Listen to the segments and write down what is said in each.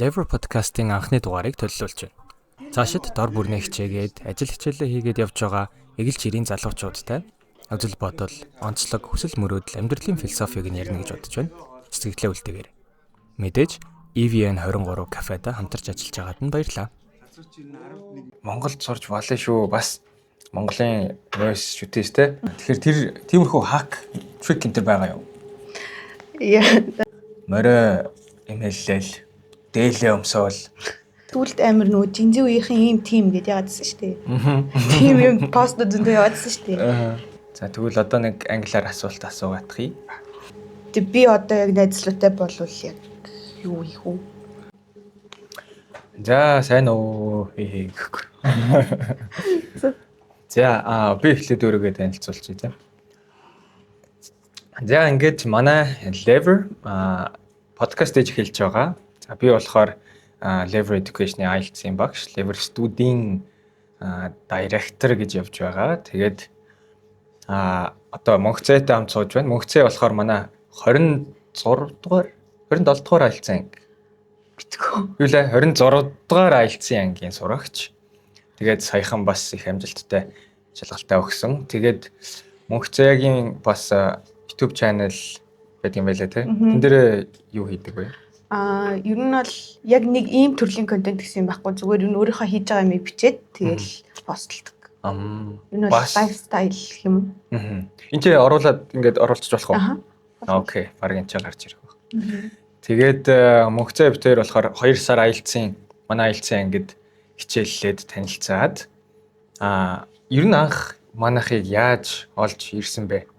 Lever podcast-ын анхны дугаарыг төлөвлөж байна. Цаашид дор бүрнээ хичээгээд, ажил хичээлээ хийгээд явж байгаа эгэл жирийн залуучуудтай үзэл бодол, онцлог, хүсэл мөрөөдөл, амьдралын философийг нь ярина гэж бодож байна. Сэтгэлдээ үлдээгээрэй. Мэдээж EVN 23 кафеда хамтарч ажиллаж байгаад нь баярлалаа. Монголд сурч болно шүү. Бас Монголын voice шүтээс те. Тэгэхээр тэр тиймэрхүү hack trick энэ төр байгаа юу? Яа. Морой эмээллэл, дээлээ өмсөөл. Сүүлд амар нөгөө Gen Z үеийнхэн ийм тим гэдээ яагаад гэсэн шүү дээ. Тийм юм постууд зөндөө яваадсэн шүү дээ. За, тэгвэл одоо нэг англиар асуулт асуугаадахъя. Тэг би одоо яг найзлуутай болвол яг юу хийх үү? За, сайн уу? Хээ гэхгүй. За, би эхлээд өөрийгөө танилцуулчих, за. За, ингээд манай Lever подкаст ээж эхэлж байгаа. За, би болохоор Lever Education-ы IELTS-ийн багш, Lever Studio-ийн директор гэж явж байгаа. Тэгээд одоо Мөнхцээтэй хамт сууж байна. Мөнхцээ болохоор манай 26 дугаар, 27 дугаар IELTS-ийн анги. Битгүү. Юу лээ, 26 дугаар IELTS-ийн ангийн сурагч. Тэгээд саяхан бас их амжилттай шалгалтаа өгсөн. Тэгээд Мөнхцээгийн бас YouTube channel байдаг юм байлаа, тий. Тэн дээр юу хийдэг вэ? Ер нь бол яг нэг ийм төрлийн контент гэсэн юм байхгүй, зүгээр ер нь өөрийнхөө хийж байгаа юмыг бичээд тэгэл постлдог. Ер нь бол lifestyle гэх юм уу? Энд чи оруулаад, ингээд оруулчих болох уу? Аха. Okay, баг энэ ч гарч ирэх байх. Тэгээд Мөнхцээ бид хоёр болохоор 2 сар IELTS-ийн, манай IELTS-ийн ангид хичээллээд танилцаад, ер нь анх манайхыг яаж олж ирсэн бэ?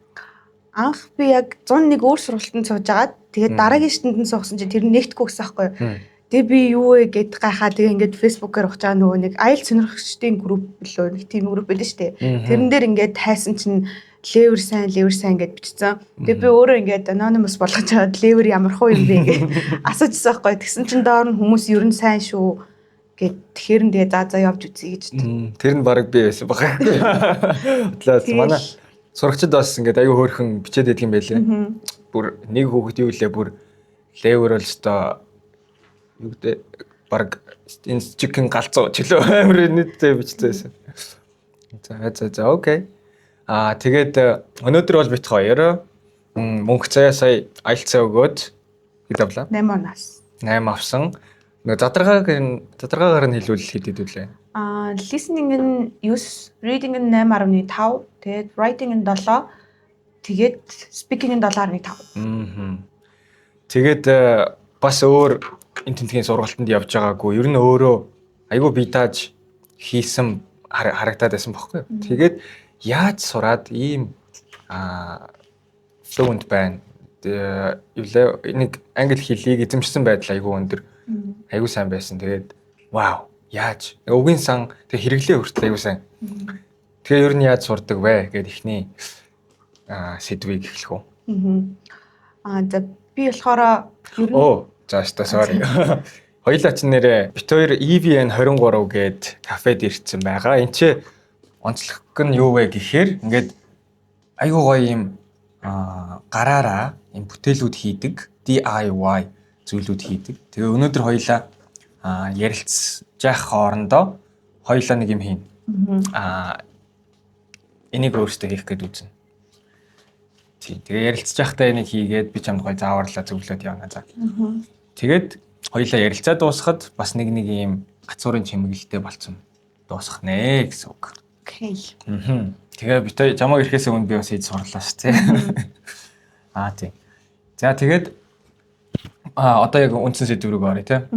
Анх би яг 101 өөр сургалтанд сууж агаад, тэгээд дараагийн шатанд нь суусан чинь тэр нь нэгтгэхгүй гэсэн аахгүй юу. Тэгээ би юу вэ гэд гайхаа, тэгээ ингээд Facebook-аар ухаж байгаа нөгөө нэг IELTS сонирхогчдын групп билүү, нэг тийм групп байлаа шүү дээ. Тэрэн дээр ингээд хайсан чинь Lever сайн, Lever сайн гэд бичсэн. Тэгээ би өөрөө ингээд anonymous болгож аваад Lever ямар хуу юм бэ гэж асуужсан байхгүй. Тэгсэн чинь доор нь хүмүүс ер нь сайн шүү гэд, тэгэхээр нь тэгээ за за явж үзье гэж. Тэр нь баг би байсан байгаа. Бодлоо, манай сурагчид бас ингээд аюу хөөрхөн бичээд байдаг юм байлээ. Бүр нэг хүүхэд юу лээ, бүр Lever бол өстой юу гэдэг, баг энэ chicken галзуу чөлөө амар нийтдээ бичсэн байсан. За, okay. Тэгээд өнөөдөр бол бит хоёр мөнх заяа сая IELTS өгөөд хэд авлаа? 8 онаас. 8 авсан. Нөгөө задаргаагаар нь хэлвэл хэд хэд үлээ? Listening нь 9, reading нь 8.5, тэгээд writing нь 7, тэгээд speaking нь 7.5. Аа. Тэгээд бас өөр энэ тентгийн сургалтанд явж байгаагүй. Ер нь өөрөө айгүй бие дааж хийсэн харагдаад байсан бохгүй юу? Тэгээд яаж сураад ийм fluent байна? Юу лээ, нэг англи хэлийг эзэмшсэн байдал айгүй өндөр. Айгүй сайн байсан. Тэгээд вау, яаж? Үгийн сан тэг хэрэглээ хүртэл айгүй сайн. Тэгээ ер нь яаж сурдаг вэ гэд эхний сэдвийг эхлэх үү? За, би болохоор ер нь Оо, за өстой, sorry. Хоёлаа ч нэрээ бит хоёр EVN 23 гээд кафед ирсэн байгаа. Энд чи онцлог нь юу вэ гэхээр ингээд айгүй гоё юм гараараа юм бүтээлүүд хийдэг, DIY зүйлүүд хийдэг. Тэгээ өнөөдөр хоёлаа ярилцж явах хоорондоо хоёлаа нэг юм хийнэ. Энийг өөртөө хийх гээд үзнэ. Тийм. Тэгээ ярилцж байхдаа энийг хийгээд би чамд гоё зааварлаа, зөвлөөд явна. За. Тэгээд хоёлаа ярилцаа дуусахад бас нэг нэг юм гацуурын чимэглэлтэй болцсон дуусгах нэ гэсэн үг. Okay. Аа. Тэгээ би тэ чамайг ирэхээс өмнө би бас хийж сурлаа шүү дээ. Тийм. За, тэгээд одоо яг үндсэн сэдв рүү оръё, те.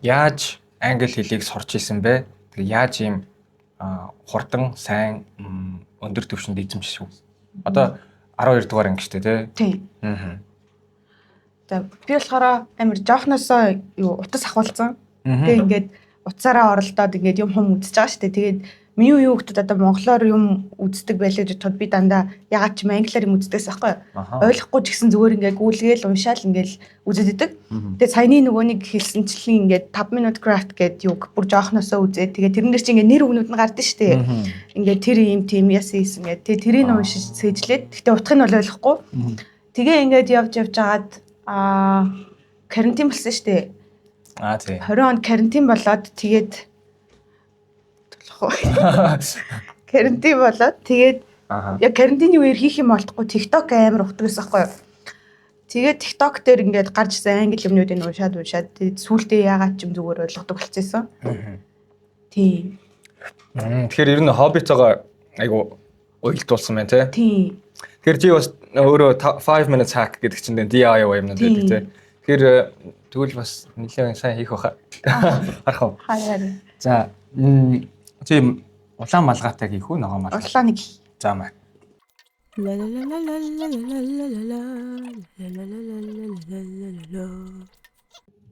Яаж англи хэлийг сурч исэн бэ? Тэгээ яаж ийм хурдан сайн өндөр түвшинд эзэмших вэ? Одоо 12 дугаар анги шүү дээ, те. Тийм. За, би болохоор амар жоохносоо юу утас ахуулсан. Тэгээ ингээд утсаараа оролдоод ингээд юм хум үзэж байгаа шүү дээ. Тэгээд миний үеийн хүүхдүүд одоо монголоор юм үздэг байлаа гэж бодоход би дандаа ягаад ч юм англиар юм үздэгс байхгүй юу? Ойлгохгүй ч гэсэн зүгээр ингээд гүйлгээл уншаал ингээд үзээд идэг. Тэгээ саяны нөгөө нэг хэлсэнчлэн ингээд 5 minute craft гэдэг юг бүр жоохносоо үзээд, тэгээ тэрэн дээр чи ингээд нэр үгнүүд нь гардаг шүү дээ. Ингээд тэр ийм тийм яс хийсэн гэдэг. Тэгээ тэрийг уншиж цээжлээд, гэхдээ утгыг нь бол ойлгохгүй. Тэгээ ингээд явж явж агаад карантин болсон шүү дээ. Аа тий. 20 онд карантин болоод тэгээд болох уу? Карантин болоод тэгээд яг карантины үеэр хийх юм олдохгүй TikTok амар ухдаг байсан байхгүй юу? Тэгээд TikTok дээр ингээд гарч ирсэн англи юмнуудыг уншаад тэгээд сүүлдээ яагаад ч юм зүгээр ойлгодог болчихсон. Тийм. Тэгэхээр ер нь хоббитойгоо айгу уялдуулсан байна тий. Тийм. Тэгэхээр чи бас өөрөө 5 minutes hack гэдэг чинь DIY юмнууд байдаг тий. Тэгэхээр тэгвэл бас нэлээд сайн хийх байхаа. Харах уу. Хараа. За чи улаан малгайтай хийх үү, ногоон малгай? Улааныг. За маа.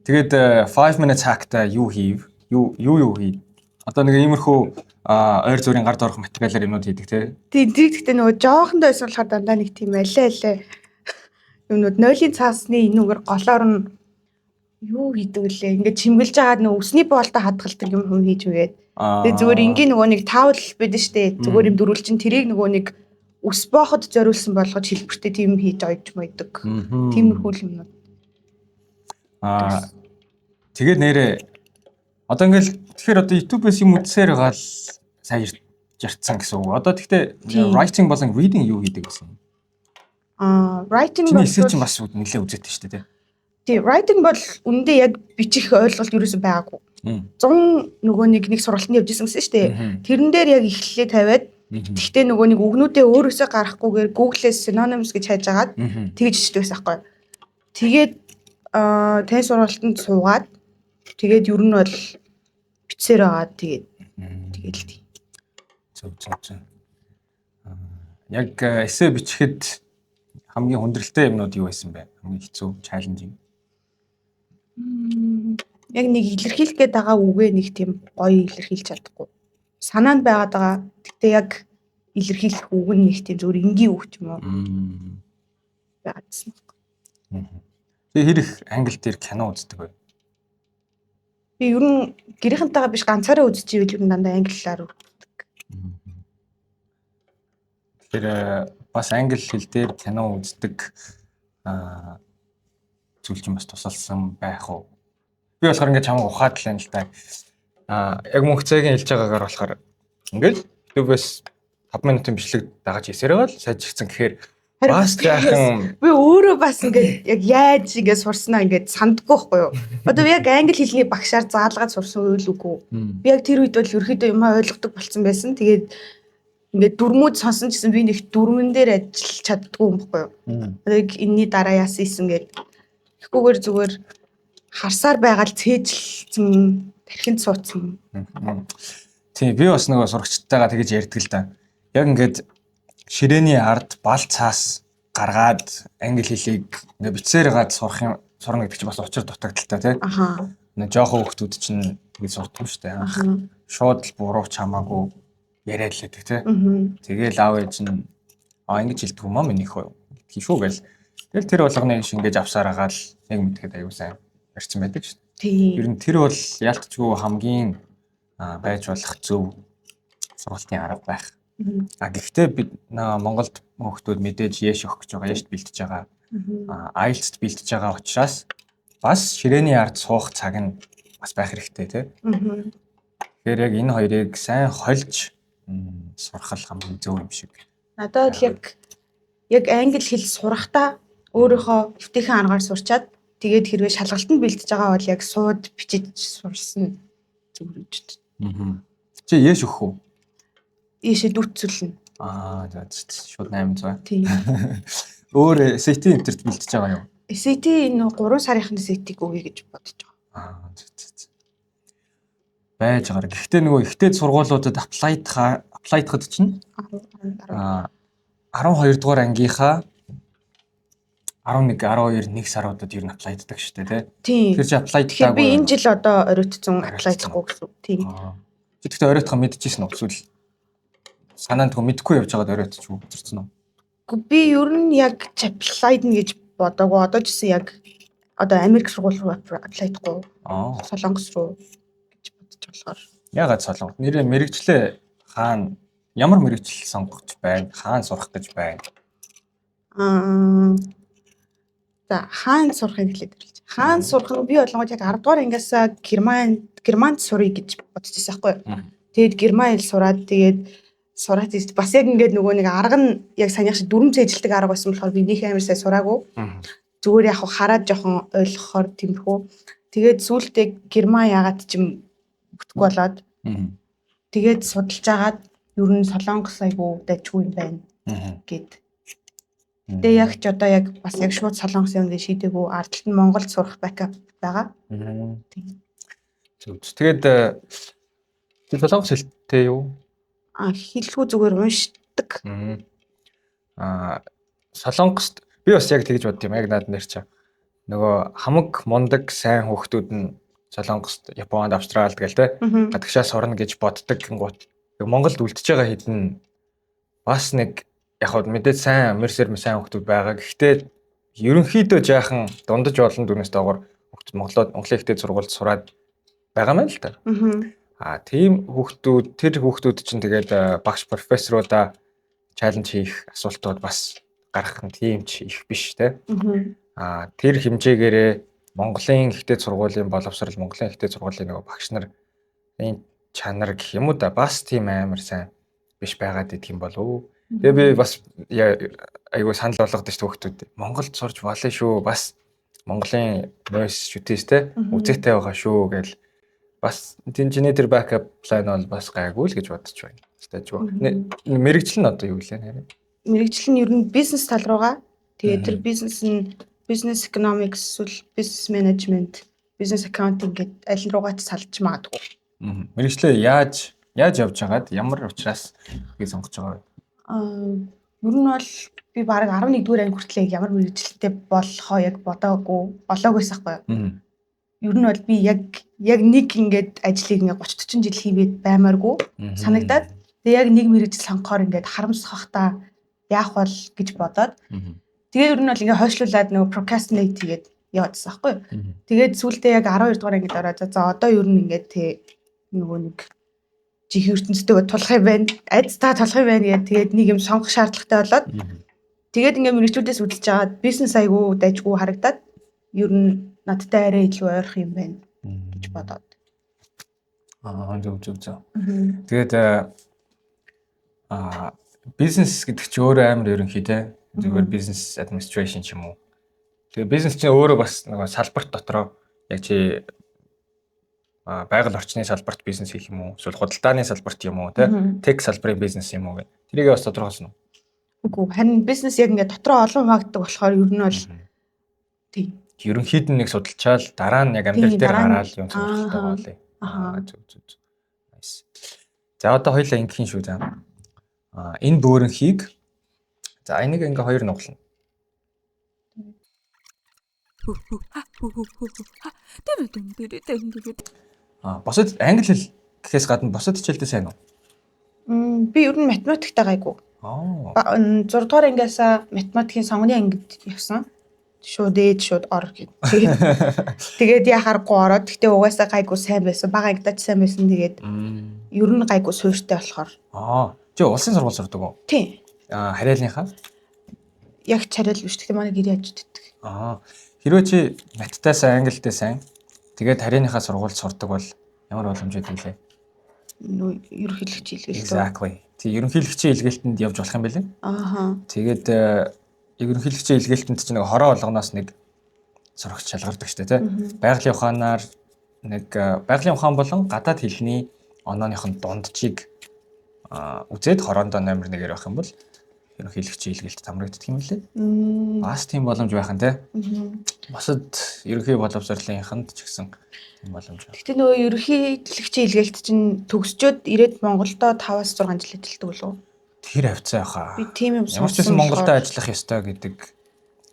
Тэгээд 5 minutes hack-та юу хийв? Юу хий? Одоо нэг иймэрхүү ойр зүрийн гард орох материалаар юмнууд хийдэг тий. Тийм, тэр гэхдээ нөгөө жоохондоо байсан болохоор дандаа нэг тийм алей юмнууд нойлын цаасны энүүгээр голоор нь юу хийдэг лээ. Ингээд чимгэлж байгаа нөгөө үсний боолтой хадгалдаг юм хүм хийж үгээд. Тэгээ зүгээр энгийн нөгөө нэг таавал байдэн штэ. Зүгээр юм дөрвөлжин тэрийг нөгөө нэг ус бооход зориулсан болгож хэлбэртэй тийм хийж ойж мойдог. Тиймэрхүү л юмнууд. Аа тэгээд нэрээ одоо ингээл тэгэхээр одоо YouTube-ээс юм үзсээр байгаа л сайн ярьцсан гэсэн үг. Одоо тэгтээ writing болон reading юу хийдэг гэсэн юм? Аа writing бол эсээ чинь бас нэлээд үзээтэй шүү дээ. Тий, writing бол үндэ яг бичих ойлголт юусэн байгаагүй. 100 нөгөө нэг сургалтанд явж исэн гэсэн шүү дээ. Тэрэн дээр яг эхлэлээ тавиад тэгтээ нөгөө нэг үгнүүдээ өөрөөсөө гаргахгүйгээр Google-ээс synonyms гэж хайж агаад тэгж ичдэг байсан байхгүй. Тэгээд тань сургалтанд суугаад тэгээд ер нь бол бичсээр байгаа тэгээд тэгэл тий. Зөв. Яг эссе бичихэд хамгийн хүндрэлтэй юмнууд юу байсан бэ? Хамгийн хэцүү, challenging. Яг нэг илэрхийлэх гээд байгаа үгээ нэг тийм гоё илэрхийлж чадахгүй. Санаанд байгаад байгаа. Тэгтээ яг илэрхийлэх үг нь нэг тийм зүгээр энгийн үг ч юм уу. Байгаадсан байхгүй. Тэгээ хэр их англи дээр кино үздэг вэ? Би ер нь гэрийнхэнтэйгээ биш ганцаараа үзчихвэл ер нь дандаа англиар үздэг. Тэгэхээр бас англи хэл дээр кино үздэг зүйл чинь бас тусалсан байх уу? Би болохоор ингээд чамайг ухаад л байна л да. Яг мөнхцэгийн хэлж байгаагаар болохоор ингээд YouTube-ээс 5 минутын бичлэг дагаж хийсээр байгаа л сайжирсан гэхээр бас жаахан би өөрөө бас ингээд яг яаж ингээд сурснаа ингээд санддаггүй байхгүй юу. Одоо би яг англи хэлний багшаар заалгаад сурсан үйл үгүй. Би яг тэр үед бол ерөөхдөө юм ойлгодог болсон байсан. Тэгээд ингээд дүрмүүд сонсон гэсэн би нэг дүрмэн дээр ажиллаж чаддгүй юм байхгүй юу. Одоо яг энэний дараа яасан исэн гээд тэгхгүйгээр зүгээр харсаар байгаа л цээжилсэн, тархинд суудсан. Тийм, би бас нөгөө сурагчдтайгаа тэгэж ярьдаг л да. Яг ингээд ширээний ард бал цаас гаргаад англи хэлийг ингээд бичсээр гаад сурна гэдэг чинь бас учир дутагдaltaй тий. Аха. Нэг жоохон хүүхдүүд чинь тэгэж сурдаггүй шүү дээ. Шууд л буруу ч хамаагүй яриад л байдаг тий. Тэгээл аав ээж нь ингэж хэлдэг юм аа минийх үү гэдгийг шүү гэл. Тэгэл тэр болгоныг шингээж авсаар агаад л яг мэдхэд аюу сайн ярьсан байдаг шүү дээ. Ер нь тэр бол ялтчгүй хамгийн байж болох зөв сургалтын арга байх. Гэхдээ бид Монголд хүүхдүүд мэдээж яш өгөх гэж байгаа, яшд бэлтэж байгаа. IELTS-д бэлтэж байгаа учраас бас ширээний ард суух цаг нь бас байх хэрэгтэй тий. Тэгэхээр яг энэ хоёрыг сайн хольж сурах л хамгийн зөв юм шиг. Надад л яг англи хэл сурахдаа өөрийнхөө эвтэйхэн аргаар сурчаад тэгээд хэрвээ шалгалтанд бэлтэж байгаа бол яг сууд бичиж сурсан зүгээр гэж бодсон. Чи яш өгөх үү? Ийшээ дүрцүүлнэ. За шууд 800. Тийм. Өөр SAT энтерт бэлтэж байгаа юу? SAT энэ 3 сарынхны SAT-г өгье гэж бодож байгаа. За. Байж байгаа. Гэхдээ нөгөө ихтэй сургуулиудад apply-хад чинь 12 дугаар ангийнхаа 11, 12, 1 саруудад ер нь apply-ддаг шүү дээ, тий? Тэр чи apply-даагүй. Би энэ жил одоо оройтсон apply-дахгүй гэсэн үг. Тийм. Чи тэгтээ оройтхоо мэдчихсэн үү? Эсвэл санаанд тгөө мэдхгүй явж байгаад оройтчих үү? Зэрсэн үү? Үгүй би ер нь яг apply-дна гэж бодоагүй. Одоо ч гэсэн яг одоо Америк сургууль руу apply-дахгүй. Солонгос руу гэж бодож болохоор. Яагаад Солонгос? Нэрээ мэрэгчлээ хаана ямар мэрэгжил сонгож байна? Хаана сурах гэж байна? За хаана сурахыг хэлээд ирлээ. Хаан сурах нь би болонгод яг 10 дугаар ангиасаа Германд суръя гэж бодож байсан байхгүй юу. Тэгээд герман хэл сураад тэгээд сураад бас яг ингээд нөгөө нэг арга нь яг санийх шиг 4 цээжилдэг арга байсан болохоор би нөх амар сайн сураагүй. Зүгээр яг хараад жоохон ойлгохоор тиймэрхүү. Тэгээд сүүлдээ герман яагаад ч юм бүтэхгүй болоод тэгээд судалж агаад ер нь Солонгос айгуу дайчгүй юм байна гэд. Тэгээ яг ч одоо яг бас яг шууд Солонгос юм гэж шийдээгүй, ард талд нь Монголд сурах backup байгаа. Зөв. Тэгээд Солонгос хэлтэй юу? Хэлгүй, зүгээр уншдаг. Солонгост би бас яг тэгж бодд юм. Яг наад нэр чи. Нөгөө хамаг мундаг сайн хүүхдүүд нь Солонгост, Японд, Австралид гэл те гадагшаа сурна гэж боддог гингуут. Монголд үлдчихэж байгаа хэдэн бас нэг яг хөө мэдээж сайн мэрсэр сайн хүүхдүүд байгаа. Гэхдээ ерөнхийдөө жаахан дундаж болон дүнээс доогоор хүүхдүүд Монголын ихтэй сургуульд сураад байгаа юм л та. Тийм хүүхдүүд, тэр хүүхдүүд чинь тэгээд багш профессорудаа challenge хийх асуултууд бас гарах нь тийм ч их биш те. Тэр хэмжээгээрээ Монголын ихтэй сургуулийн боловсрал, Монголын ихтэй сургуулийн нөгөө багш нарын чанар гэх юм уу да бас тийм амар сайн биш байгаад идэх юм болов уу? Тэгээ би бас айгүй санал болгодог шүү дээ хүүхдүүд. Монголд сурч болно шүү. Бас Монголын нойс шүтээс те үзээтэй байгаа шүү гэл бас чиний тэр backup plan бол бас гайгүй л гэж бодож байна. Тэжгүй. Мэргэжил нь одоо юу лээ нэрээ? Мэргэжил нь ер нь бизнес тал руугаа. Тэгээд тэр бизнес нь business economics эсвэл business management, business accounting гэдэг аль руугаа ч салж магадгүй. Мэргэжлээ яаж явж байгаад ямар учраас би сонгож байгаа вэ? Ер нь бол би бараг 11 дугаар анги хүртлээр ямар мэргэжилтэй болохоо яг бодоогүй, олоогүйс ахгүй юу. Ер нь бол би яг нэг ингээд ажлыг ингээд 30 40 жил хийгээд баймааргүй санагдаад тэгээ яг нэг мэргэжил сонгохоор ингээд харамсахтаа яах бол гэж бодоод тэгээ ер нь бол ингээд хойшлуулад нөгөө procrastinate хийгээд яваадсан байхгүй юу. Тэгээд сүүлдээ яг 12 дугаар ангид ороод за одоо ер нь ингээд тэ нөгөө нэг жинхэнэ ертөнцтэйгээ тулах юм байна, айцтай тулах юм байна гэдэг тэгээд нэг юм сонгох шаардлагатай болоод тэгээд ингээд мэргэжлүүдээс үзэж байгаад бизнес айгуу дайжгүй харагдаад ер нь надтай арай илүү ойрох юм байна гэж бодоод. Зөв. Тэгээд бизнес гэдэг чинь өөрөө амар ерөнхий те. Зүгээр бизнес administration ч юм уу. Тэгээ бизнес чинь өөрөө бас нөгөө салбарт дотроо яг чи байгаль орчны салбарт бизнес хийх юм уу? Эсвэл худалдааны салбарт юм уу те? Tech салбарын бизнес юм уу гэх. Тэрийг бас тодорхойлсон уу? Үгүй, харин бизнес яг ингээд дотроо олон хуваагддаг болохоор ер нь бол тийм. Ерөнхийд нь нэг судалчаал дараа нь яг амьдрал дээр гараал юм сонирхолтой болъё. Зөв. Nice. За одоо хоёлаа ингэхийн шүү за. Энэ бөөрөнхийг за энийг ингээ хоёр нуглана. Бусад англи хэл гэхээс гадна бусад хичээлдээ сайн уу? Би ер нь математиктай гайгүй. 6 дугаар ангиасаа математикийн сонгоны ангид явсан. Шууд ээж шууд ор гэд. Тэгээд яхааргүй ороод гэхдээ угаасаа гайгүй сайн байсан. Бага ангидаа ч сайн байсан. Тэгээд ер нь гайгүй суурьтай болохоор. Чи улсын сургууль сурдаг уу? Тийм. Харьяалынхаа? Яг ч харьяал биш. Гэхдээ манай гэрээ ажид өгдөг. Хэрвээ чи маттай сайн, англитай сайн тэгээд харьяаныхаа сургуульд сурдаг бол ямар боломж өгдөг лээ? Нөө ерөнхийлөгч илгэлт. Exactly. Тэг ерөнхийлөгчийн илгээлтэнд явж болох юм байлээ. Тэгээд ерөнхийлөгчийн илгээлтэнд чинь нэг хороо болгоноос нэг сурагч шалгардаг штэ тий. Байгалийн ухаанаар нэг байгалийн ухаан болон гадаад хэлний онооных нь дунджийг үзээд хороондоо номер 1-ээр байх юм бол ерөнхийлөгчийн илгээлт хамрагддаг юм лээ. Бас тийм боломж байх нь тий. Бусад ерөнхий боловсролынханд ч гэсэн тийм боломж байна. Гэтэ нөгөө ерөнхийлөгчийн илгээлт чинь төгсчөөд ирээд Монголдо 5-6 жил ажилладаг болов уу? Тэр хавцаа хаа. Би тийм юм Ямар ч байсан Монголдо ажиллах ёстой гэдэг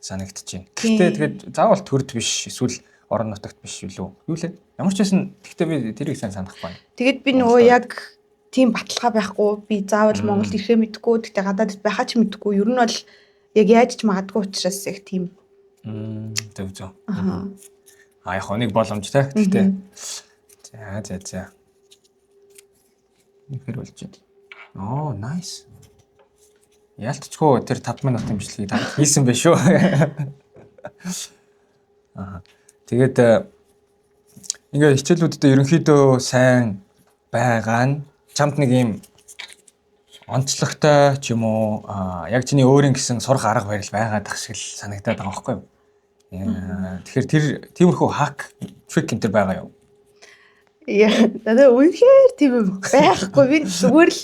санагдчихэв. Гэхдээ тэгээд заавал төрд биш эсвэл орон нутагт биш үлээ. Юу лээ? Ямар ч байсан гэхдээ би тэрийг сайн санахгүй байна. Тэгээд би нөгөө яг тийм баталгаа байхгүй. Би заавал Монголд ирэхээ мэдэхгүй. Гэхдээ гадаадд байхаа ч мэдэхгүй. Ер нь бол яг яаж ч магадгүй учраас яг тийм. Зөв. Яг нэг боломж те. Гэхдээ за. Ихэр болж байна. Оо, nice. Ялтчгүй тэр 5 минутын бичлэгийг та хийсэн байх шүү. Тэгээд ингээд хичээлүүддээ ерөнхийдөө сайн байгаа нь чамд нэг юм онцлогтой ч юм уу, яг чиний өөрийн гэсэн сурах арга барил байгаад ах шиг л санагдаад байгаа байхгүй юу? Тэгэхээр тэр тиймэрхүү hack, trick энэ төр байгаа юу? Яа, надад үнэхээр тийм юм байхгүй. Би зүгээр л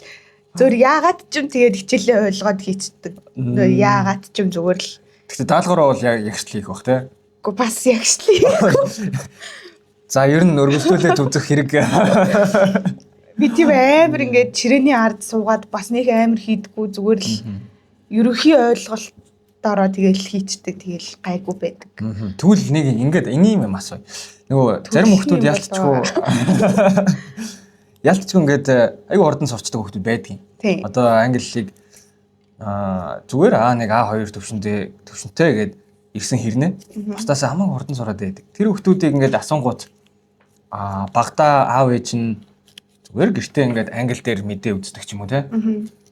зөв яагаад ч юм тэгээд хичээлээ ойлгоод хийцдэг. Яагаад ч юм зүгээр л. Гэхдээ даалгавраа бол яг ягшл хийх бах, тий? Үгүй, бас ягшл хийх. За, ер нь өргөжлүүлээд үзэх хэрэг. Би тийм амар ингээд чирээний ард суугаад бас нэг амар хийдэггүй, зүгээр л ерөнхий ойлголтоороо тэгэл хийчдэг, тэгэл гайгүй байдаг. Тэгвэл нэг ингээд энгийн юм асууя. Нөгөө зарим хүмүүс ялтчгүй ингээд аюу хурдан сурчдаг хүмүүс байдгийн. Одоо англи хэлийг зүгээр А1 А2 төвшөндөө төвшөнтэй гээд ирсэн хэрнээ. Бусдаас хамаагүй хурдан сураад байдаг. Тэр хүмүүсийг ингээд асуунгууд багада аав ээж нь зүгээр гэртээ ингээд англи дээр мэдээ үздэг ч юм уу, те.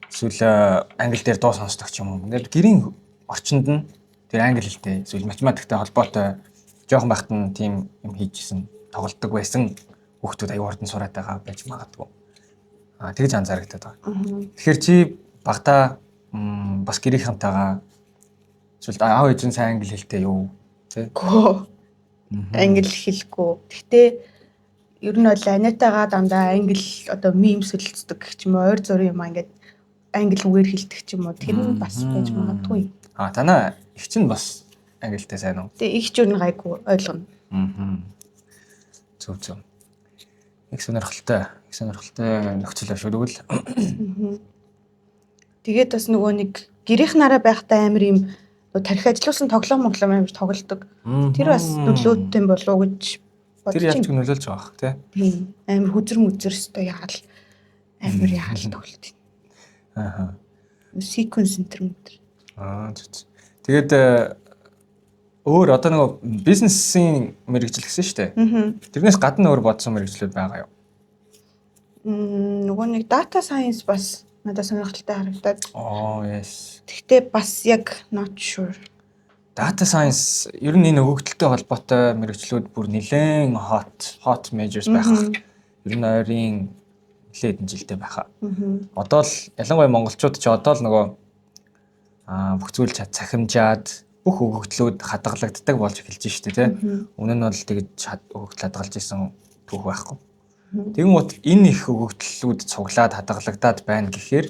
Эсвэл англи дээр дуу сонсдог ч юм уу. Ингээд гэрийн орчинд нь тэр англи хэлтэй эсвэл математиктай холбоотой жоохон байхад нь тийм юм хийжсэн, тоглолдог байсан хүүхдүүд аюу хурдан сураад байгаа байж магадгүй. Тэгж анзаарагдаад байгаа. Тэгэхээр чи багада бас гэрийнхэнтэйгээ эсвэл аав ээж нь сайн англи хэлтэй юу? Тэ? Гөө. Англи хэлгүй. Гэхдээ ер нь бол аниатайгаа дандаа англи одоо meme солилцдог гэх ч юм уу, ойр зургийн юм ингээд англи үгээр хэлдэг ч юм уу. Тэр нь бас байж магадгүй. Танаа эх чинь бас англитай сайн уу? Тэгээ их ч ер нь гайгүй ойлгоно. Зөв зөв. Их сонирхолтой нөхцөл шүү тэгвэл. Тэгээд бас нөгөө нэг гэрийнх нараа байхдаа амар юм тархи ажилуулсан тоглоом моглоом амар тоглодог. Тэр бас нөлөөтэй болов уу гэж бодож. Тэр ялч нөлөөлж байгаа бах, тий. Тийм. Амар хүзэр мүзэр өстой яагаад амар яагаад тоглолт. Sequence center мэтэр. Зөв. Тэгээд өөр одоо нөгөө бизнесийн мэргэжил гэсэн шүү дээ. Тэрнээс гадна өөр бодсон мэргэжлүүд байгаа юу? Нөгөө нэг data science бас надад сонирхолтой харагдаад. Oh, yes. Тэгтээ бас яг not sure. Data science ер нь энэ өгөгдөлтэй холбоотой мэргэжлүүд бүр нэлээд hot hot majors байх. Ер нь ойрын нэлээд хэдэн жилдээ байхаа. Одоо л ялангуяа монголчууд ч одоо л нөгөө бүх зүйл цахимжаад, бүх өгөгдлүүд хадгалагддаг болж эхэлж штэ, тий. Өмнө нь бол тэгж өгөгдөл хадгалж исэн түүх байхгүй. Тэгэн гут энэ их өгөгдлүүд цуглаад хадгалагдаад байна гэхээр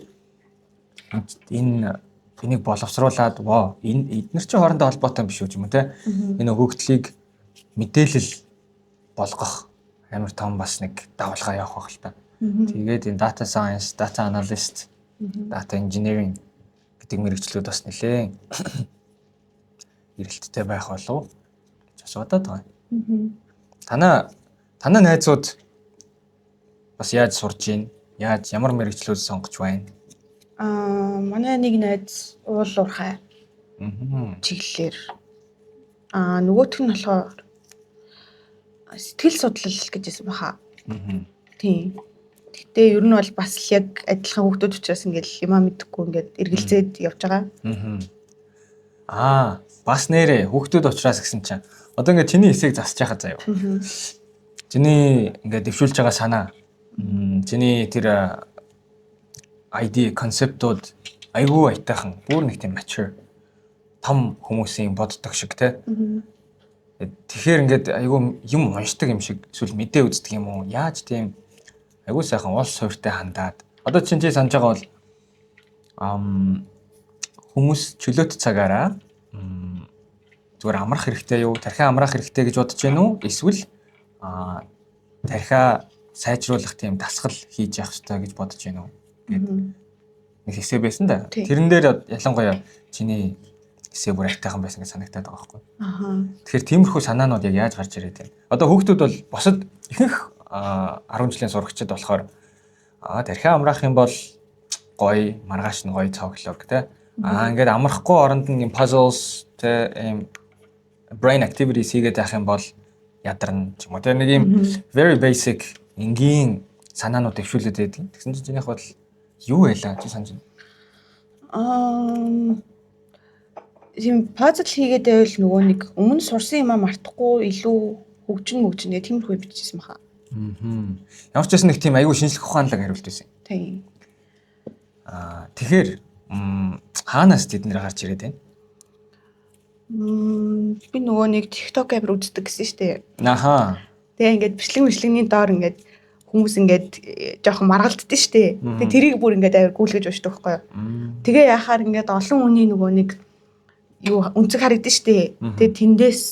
энэ энийг боловсруулад воо, энэ эднэр чинь хоорондоо холбоотой юм биш үү юм те. Энэ өгөгдлийг мэдээлэл болгох амар том бас нэг давалгаа явах байх л та. Тэгээд энэ data science, data analyst, data engineering гэдэг мэргэжлүүд бас нэлээд эрэлттэй байх болов гэж бас бодоод байгаа. Танаа найзууд бас яаж сурж гин? Яаж, ямар мэргэжлүүд сонгож байна? Манай нэг найз уул уурхай чиглэлээр, нөгөөх нь болохоор сэтгэл судлал гэж хэлсэн баха. Тийм. Гэтэ ер нь бол бас л яг адилхан хүүхдүүд учраас ингээл юмаа мэдэхгүй ингээд эргэлзээд явж байгаа. Бас нэрээ хүүхдүүд учраас гэсэн чинь одоо ингээд чиний эсээг засаж яхад заяа. Чиний ингээд дэвшүүлж байгаа санаа, чиний тэр ID concept ууд айгүй аятайхан, бүр нэг тийм mature, том хүмүүсийн боддог шиг, те. Тэгэхээр ингээд айгүй юм уншдаг юм шиг эсвэл мэдээ үздэг юм уу? Яаж тийм айгүй сайхан улс суурьтай хандаад, одоо чинь чи санаж байгаа бол хүмүүс чөлөөт цагаараа зүгээр амрах хэрэгтэй юу? Тархиа амраах хэрэгтэй гэж бодож байна уу? Эсвэл тархиа сайжруулах тийм дасгал хийж явах хэрэгтэй гэж бодож байна уу? Гэт нэг эсэ байсан да. Тэрэн дээр ялангуяа чиний эсэ бүр аятайхан байсан гэж санагдаад байгаа байхгүй. Тэгэхээр тиймэрхүү санаанууд яг яаж гарч ирээд байна? Одоо хүүхдүүд бол бусад ихэнх 10 жилийн сурагчид болохоор тархиа амраах юм бол гоё, маргааш нь гоё цоглог, те. Ингээд амрахгүй оронд нь юм puzzles, те, ийм brain activities хийгээд байх юм бол ядарна ч юм уу. Тэр нэг юм very basic, энгийн санаанууд дэвшүүлээд байдаг. Тэгсэн чинь чинийх бол юу байлаа, чи санаж байна? Аа Тийм puzzle хийгээд байвал нөгөө нэг өмнө сурсан юмаа мартахгүй илүү хөгжин мөгжин гэх тиймэрхүү юм бичсэн баха. Ямар ч байсан нэг тийм айгүй шинжлэх ухаанлаг хариулт байсан. Тийм. Тэгэхээр хаанаас тэд нэр гарч ирээд байна? Би нөгөө нэг TikTok амар үздэг гэсэн шүү дээ. Аха. Тэгээ ингээд бичлэг бичлэгний доор ингээд хүмүүс ингээд жоохон маргалддаг шүү дээ. Тэгээ тэрийг бүр ингээд амар гүйлгэж уншдаг байхгүй юу. Тэгээ яхаар ингээд олон хүний нөгөө нэг юу өнцөг харагдсан шүү дээ. Тэгээ тэндээс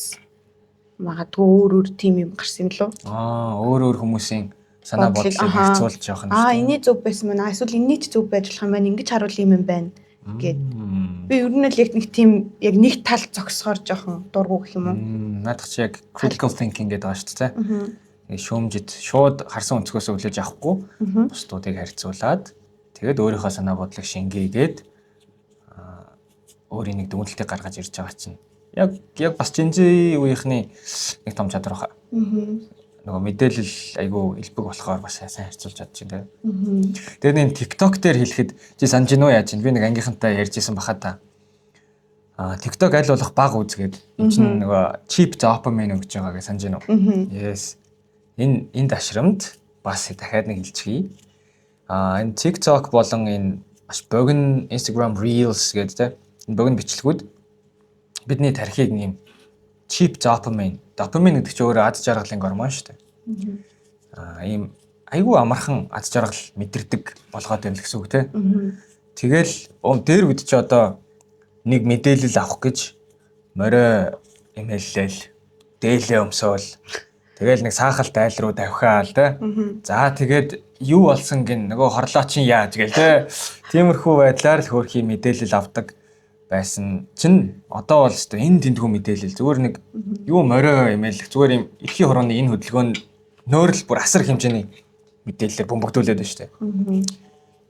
магадгүй өөр өөр тим юм гарсан юм лөө. Өөр өөр хүмүүсийн санаа бодлыг харьцуулж явах нь. Энэний зөв байсан мөн. Эсвэл энэний ч зөв байж болох юм байна. Ингэж харуул юм байна гэд. Би ер нь л яг нэг тийм яг нэг тал зогсохоор жоохон дургу гэх юм уу. Наадах чи яг critical thinking гэдэг байгаа шүү дээ. Шүүмжид шууд харсан өнцгөөсөө хүлээж авахгүй бусдуудыг харьцуулаад тэгээд өөрийнхөө санаа бодлыг шингээгээд өөрийн нэг дүгнэлтийг гаргаж ирж байгаа чинь яг бас Gen Z үеийнхний нэг том чадвар баха. Нөгөө мэдээлэл айгүй элбэг болохоор бас сайн харьцуулж чадчих тийм. Тэгээд энэ TikTok дээр хэлэхэд чи санаж гинүү яаж чинь би нэг ангийнхантай ярьж исэн баха та. TikTok аль болох баг үзгээд энэ чинь нөгөө cheap dopamine өгж байгаа гэж санаж гинүү. Yes. Энэ дашрамд бас дахиад нэг хэлчихье. Энэ TikTok болон энэ маш богино Instagram Reels гэдэг те энэ богино бичлэгүүд бидний тархийг нэм cheap dopamine. Dopamine гэдэг чинь өөрөө ад жаргалын гормон шүү дээ. Ийм айгүй амархан ад жаргал мэдэрдэг болгоод байна л гэсэн үг те. Тэгэл дээр үед чи одоо нэг мэдээлэл авах гэж морио имэйллээл, дээлээ өмсөөл, тэгэл нэг саахалт айл руу давхиал те. За тэгээд юу болсон гин нөгөө хорлоо чинь яаж гээл те. Тиймэрхүү байдлаар л хөөрхий мэдээлэл авдаг байсан чинь одоо бол өстой энэ тэндгүү мэдээлэл зүгээр нэг юу морио имэйлэх зүгээр юм эрхийн хорооны энэ хөдөлгөөн нөөрл бүр асар хэмжээний мэдээлэлээр бөмбөгдүүлээд байна шүү дээ.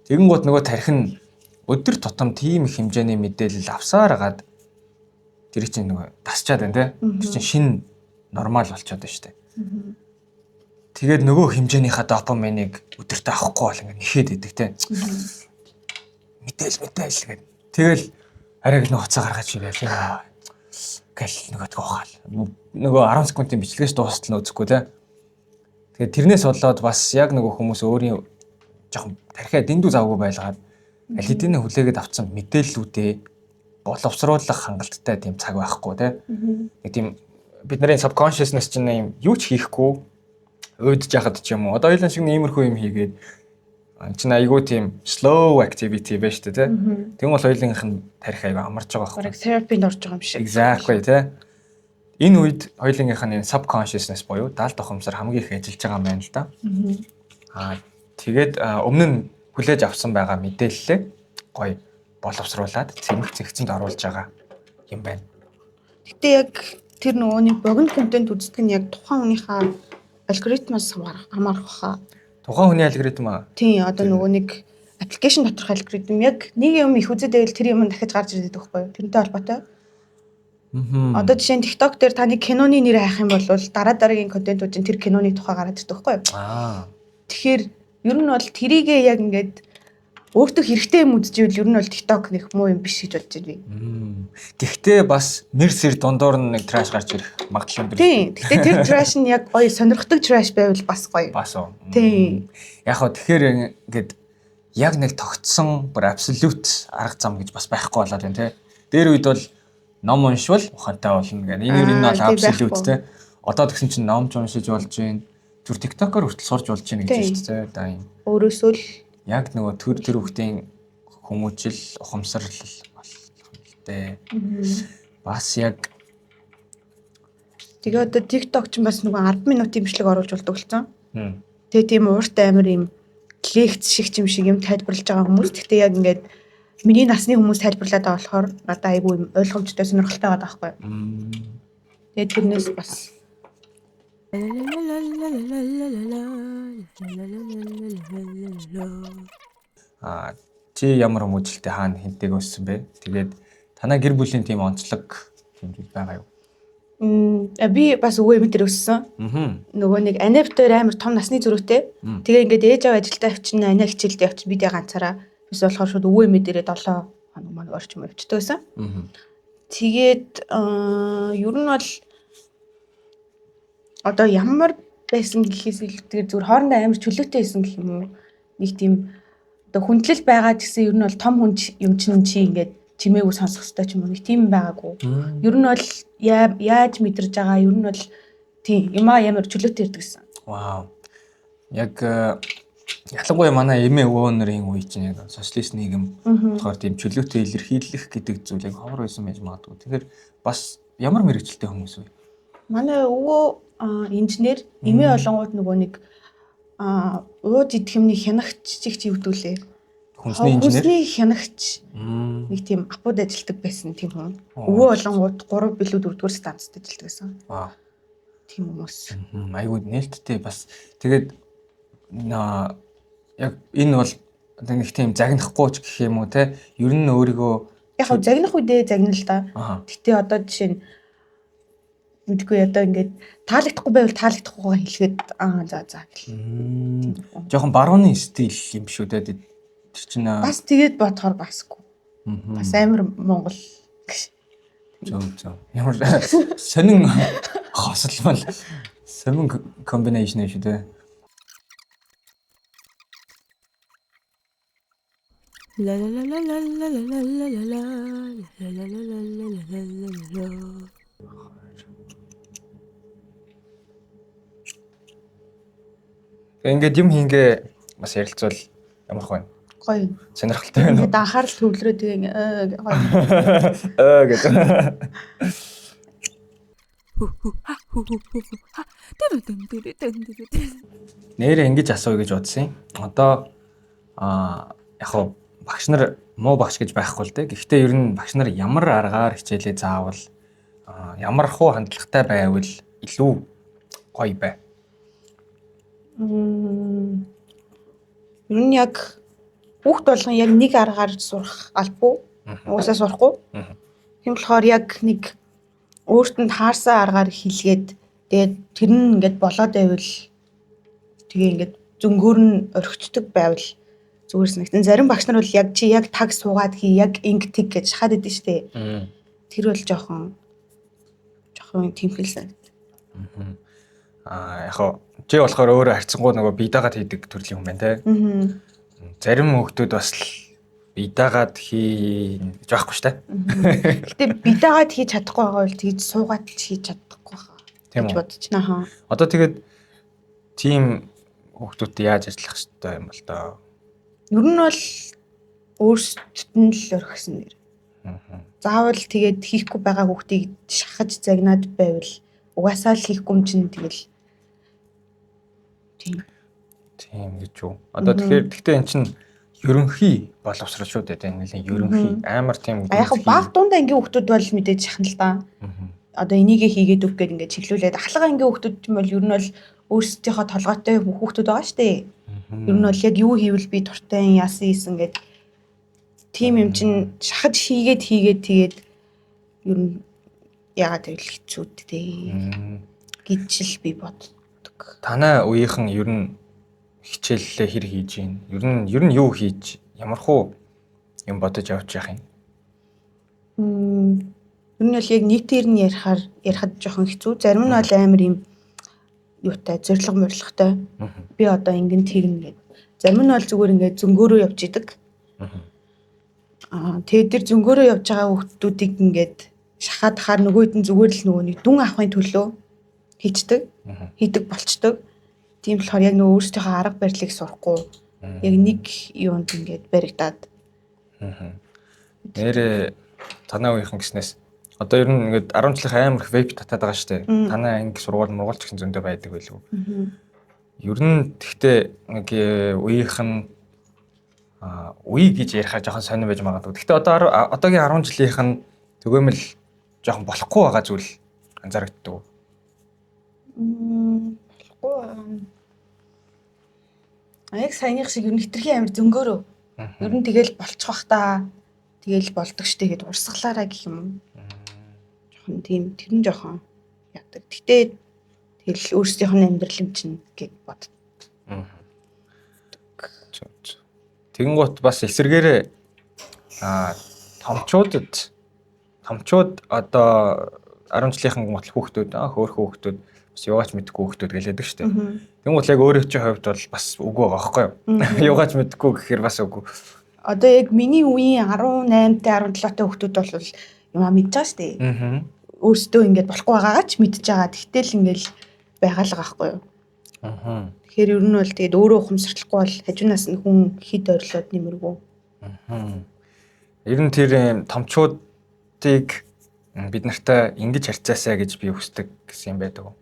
Тэгэн гут нөгөө тархин өдөр тутам тийм их хэмжээний мэдээлэл авсаар хагаад тэр чинь нөгөө тасчаад байна те. Тэр чинь шин нормал болчиход байна шүү дээ. Тэгээд нөгөө хэмжээнийхээ допаминыг өдөртөө авахгүй бол ингээд нэхэд идэг те. Мэдээл гэдэг. Тэгэл арайг л хуцаа гаргаж ирээл. Гэл нөгөөдгөө ухаал. Нөгөө 10 секундын бичлэгээс дуустал нь үзэхгүй те. Тэгээд тэрнээс болоод бас яг нөгөө хүмүүс өөрийн жоохон тархиа дэндүү завгүй байлгаад аль хэдийн хүлээгээд авсан мэдээллүүдээ боловсруулах хангалттай тийм цаг байхгүй те. Нэг тийм бидний subconsciousness чинь юм юу ч хийхгүй уйдж яхад ч юм уу. Одоо хоёулаа шиг иймэрхүү юм хийгээд чинь айгүй тийм slow activity байж тээ тий. Тэгэн бол хоёулынх нь тарих айгүй амарч байгаа байхгүй. Бараг therapy-нд орж байгаа юм шиг. Exactly тий. Энэ үед хоёулынх нь энэ subconsciousness буюу даалт ухамсар хамгийн их ажиллаж байгаа юм байна л да. Тэгээд өмнө нь хүлээж авсан байгаа мэдээллээ гоё боловсруулад цэмэх зэгцэнд оруулж байгаа юм байна. Гэтэ яг тэр нөгөө нэг богино контент үздэг нь яг тухайн хүнийхээ алгоритмаас хамаарах баха. Тухайн хүний алгоритм аа? Тийм, одоо нөгөө нэг аппликейшн доторх алгоритм яг нэг юм их үзээд байвал тэр юм дахиж гарч ирдэг байхгүй юу? Тэрнтэй холбоотой. Одоо жишээ нь TikTok дээр таны киноны нэр хайх юм бол дараа дараагийн контентууд чинь тэр киноны тухай гараад ирдэг байхгүй юу? Тэгэхээр ер нь бол тэрийгээ яг ингээд өөртөө хэрэгтэй юм үзчихвэл ер нь бол TikTok нэг муу юм биш гэж бодож байна би. Гэхдээ бас нэр сэр дундуур нь нэг trash гарч ирэх магадлал өндөр. Тийм. Гэхдээ тэр trash нь яг гоё сонирхдаг trash байвал бас гоё. Бас уу. Тийм. Яг хөө тэгэхээр ингээд яг нэг тогтсон бүр absolute арга зам гэж бас байхгүй болоод байна те. Дээр үед бол ном уншвал ухаантай болно гэх. Энэ нь бол absolute те. Одоо тэгсэн чинь ном ч уншиж болж байна. Түр TikTok-оор хүртэл сурч болж байна гэж шүү дээ. Да юм. Өөрөөсөө л яг нөгөө төр хүүхдийн хүмүүжил, ухамсарлал болох юм л дээ. Бас яг тэгээ одоо TikTok ч бас нөгөө 10 минутын бичлэг оруулж болдог болсон. Тэгээ тийм ууртай амар юм лекц шиг юм шиг юм тайлбарлаж байгаа хүмүүс. Гэхдээ яг ингээд миний насны хүмүүс тайлбарлаад байгаа болохоор надад айгүй юм ойлгомжтой сонирхолтой байгаа байхгүй юу. Тэгээ тэрнээс бас Чи ямар хүмүүжлэлтэй хаана хинтэйг өссөн бэ? Тэгээд танай гэр бүлийн тийм онцлог тийм зүйл байгаа юу? Би бас өвөө эмээ дээр өссөн. Нөгөө нэг анив дээр амар том насны зөрүүтэй. Тэгээ ингээд ээж аав ажилдаа явчихна, аниа хичээлдээ явчихна, би тэгээ ганцаараа. Бис болохоор шууд өвөө эмээ дээрээ 7 хоног маань орчим явчихдаг байсан. Тэгээд ер нь бол одоо ямар байсан гэхээс илүүтэйгээр зүгээр хоорондоо амар чөлөөтэй байсан гэх юм уу. Нэг тийм одоо хүндлэл байгаа гэсэн ер нь бол том хүн юм чинь чи ингээд чимээгүй сонсох ёстой ч юм уу. Нэг тийм байгаагүй. Ер нь бол яаж мэдэрж байгаа ер нь бол тийм юмаа ямар чөлөөтэй ирдэг гэсэн. Вау. Яг ялангуяа манай эмээ өвөө нарын үе чинь яг социалист нийгэм болохоор тийм чөлөөтэй илэрхийлэх гэдэг зүйл яг ховор байсан байж магадгүй. Тэгэхээр бас ямар мэрэгчлээ хүмүүс вэ? Манай өвөө инженер, эмээ болонгууд нөгөө нэг ууж идэх юмны хянагч чиг чи юудүүлээ. Хүнсний инженер. Хүнсний хянагч нэг тийм апуд ажилладаг байсан тийм хүн. Өвөө болонгууд 3 билүү 4-р станцад ажилладаг байсан. Вау. Тийм хүмүүс. Айгуу нээлттэй бас. Тэгээд яг энэ бол нэг тийм загнахгүй ч гэх юм уу те. Ер нь өөрийгөө яг хав загнах үедээ загна л да. Гэтэ одоо жишээ нь мэдгүй одоо ингээд таалагдахгүй байвал таалагдахгүйгаа хэлгээд аа за за гэл. Жохон барууны стил юм шүү дээ. Тэр чинь бас тэгээд бодохоор басгүй. Бас амар Монгол гэж. Зөв зөв. Ямар сонин хосолмол сонин комбинашн шүү дээ. La la la la la la la la la la la la la la la la. Ингээд юм хингээ бас ярилцвал ямар хөө вэ? Гоё. Сонирхолтой байна уу? Ингээд анхаарал төвлөрөө тэгээ гоё. Гэж. Нэрээ ингэж асууя гэж бодсон юм. Одоо яг хөө багш нар муу багш гэж байхгүй л дээ. Гэхдээ ер нь багш нар ямар аргаар хичээлээ заавал ямар хуу хандлагатай байвал илүү гоё бай. Ер нь яг хүүхд болгон яг нэг аргаар сурах албагүй. Уусаа сурахгүй. Тийм болохоор яг нэг өөрт нь таарсан аргаар хийлгээд тэгээд тэр нь ингээд болоод байвал тэгээ ингээд зөнгөөр нь орхичдөг байвал зүгээр санагтан. Зарим багш нар бол яг чи яг таг суугаад хий, яг инг тэг гэж шахаад идэв штэ. Тэр бол жоохон тэмхэл санагт. Яг хоо чи болохоор өөрөө харьцангуй нөгөө бие дагаад хийдэг төрлийн хүн байна те. Зарим хүүхдүүд бас л бие дагаад хий гэж байхгүй штэ. Гэтэ бие дагаад хийж чадахгүй байгаа бол тэгж суугаад ч хийж чадахгүй байгаа гэж бодчихно хаа. Одоо тэгээд тийм хүүхдүүдтэй яаж ажиллах ёстой юм бол доо? Ер нь бол өөрсдөд нь л орхисон нэр. Заавал тэгээд хийхгүй байгаа хүүхдийг шахаж загнаад байвал угаасаа л хийхгүй юм чинь тэгэл тийм. Тийм гэж үү. Одоо тэгэхээр гэхдээ эн чинь ерөнхий боловсрол шүү дээ. Тийм нэлийн ерөнхий амар тийм. Яг баг дунд ангийн хүүхдүүд бол мэдээж шахна л да. Одоо энийгээ хийгээд өг гээд ингээд чиглүүлээд ахлах ангийн хүүхдүүд юм бол ер нь бол өөрсдийнхөө толгойтой хүүхдүүд байгаа шүү дээ. Ер нь бол яг юу хийвэл би дуртай, яасан хийсэн гээд тийм юм чинь шахаж хийгээд тэгээд ер нь яагаад гэвэл хэцүү дээ гэж л би боддог. Танай үеийнхэн ер нь хичээллээ хэр хийж гин? Ер нь юу хийж, ямар хуу юм бодож явж явах юм? Ер нь бол яг нийтээр нь ярихад жоохон хэцүү. Зарим нь бол амар юм юутай, зориг морилготой. Би одоо ингэн тэгнэ гэд. Зарим нь бол зүгээр ингээд зөнгөөрөө явж идэг. Тэгээд тэр зөнгөөрөө явж байгаа хүүхдүүдийг ингээд шахаад хаар нөгөөд нь зүгээр л нөгөө нэг дүн авахын төлөө хийчдэг. Хийдэг болчдөг. Тийм болохоор яг нөгөө өөрсдийнхөө арга барилыг сурахгүй яг нэг юунд ингээд баригдаад. Нэрээ танай үеийнхэн гэснээс одоо ер нь ингээд 10 жилийн амар их вейп татаад байгаа шүү дээ. Танай анги сургууль мургуул ч гэсэн зөндөө байдаг байлгүй. Ер нь тэгтээ нэг үеийнх нь үе гэж ярихаар жоохон сонир байж магадгүй. Тэгтээ одоо одоогийн 10 жилийнх нь түгээмэл жоохон болохгүй байгаа зүйл анзаарэгддэг. Болохгүй байгаа. Яг саяных шиг ер нь хитрхи амар зөнгөөрөө. Ер нь тэгэл болчих бах та. Тэгэл болдог штэ гэд урсгалаараа гэх юм уу. Жохон тийм тэр нь жохон яадаг. Гэтэ тэгэл өөрсдийнх нь амьдрал юм чинь гэд бод. Тэгэнгუут бас эсэргээрээ томчуудад Томчууд одоо 10 жилийнхэн гутал хүүхдүүд, хөөрхөн хүүхдүүд бас юугаач мэдэхгүй хүүхдүүд гэлээдэг шүү дээ. Тэнгуут яг өөрөө чинь хувьд бол бас үгүй байгаа байхгүй юу? Юугаач мэдэхгүй гэхээр бас үгүй. Одоо яг миний үеийн 18 та 17 та хүүхдүүд бол юм а мэдж байгаа шүү дээ. Өөрсдөө ингээд болохгүй байгаагаа ч мэдж байгаа. Тэгтэл ингээд байгаа л байгаа байхгүй юу? Тэгэхээр ер нь бол тэгээд өөрөө ухамсарлахгүй бол хажуунаас нь хүн хэд ойрлоод нэмэргүй. Ер нь тэр томчуудыг бид нартай ингэж харьцаасай гэж би хүсдэг гэсэн юм байдаг уу?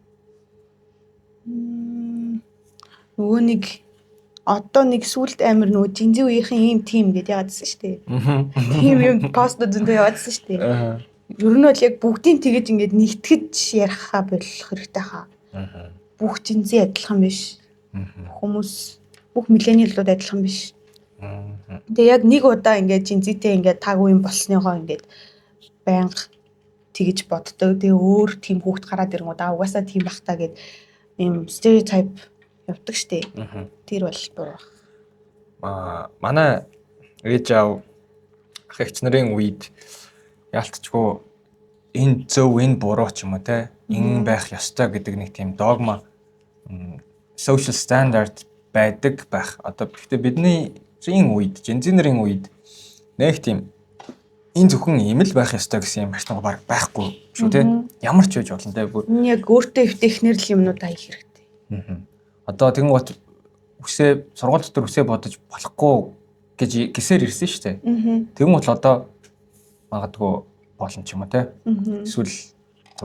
Нөгөө нэг одоо нэг сүулт амир нөгөө Gen Z үеийнхэн ийм тим гэдээ яагаад гэсэн шүү дээ. Тийм юм постууд зөндөө яваадсэн шүү дээ. Ер нь бол яг бүгдийг тэгэж ингээд нэгтгэж ярихаа болох хэрэгтэй хаа. Бүх Gen Z адилхан биш. Хүмүүс бүх millennial ууд адилхан биш. Тэгээ яг нэг удаа ингээд Gen Z-тэй ингээд таагүй юм болсныгоо ингээд байнга тэгэж боддог. Тэгээ өөр тийм хүүхд гараад ирэнгүүт аа угаасаа тийм бах та гэд ийм стереотип явдаг штэ. Тэр бол буруу. Аа, манай ээж аав, ах эгч нарын үед яалтчгүй энэ зөв, энэ буруу ч юм уу те, энэ байх ёстой гэдэг нэг тийм догма, social standard байдаг байх. Одоо гэхдээ бидний үед, Gen Z нарын үед нэг тийм энэ зөвхөн ийм л байх ёстой гэсэн юм харьцангуй баг байхгүй шүү те. Ямар ч байж болно те. Бүр Энэ яг өөртөө эвтэйхнэр л юмнуудаа хийх хэрэгтэй. Одоо тэгэн гот үсээ сургууль дотор үсээ бодож болохгүй гэж гисээр ирсэн шүү дээ. Тэгэн гот одоо магадгүй болно ч юм уу те. Эсвэл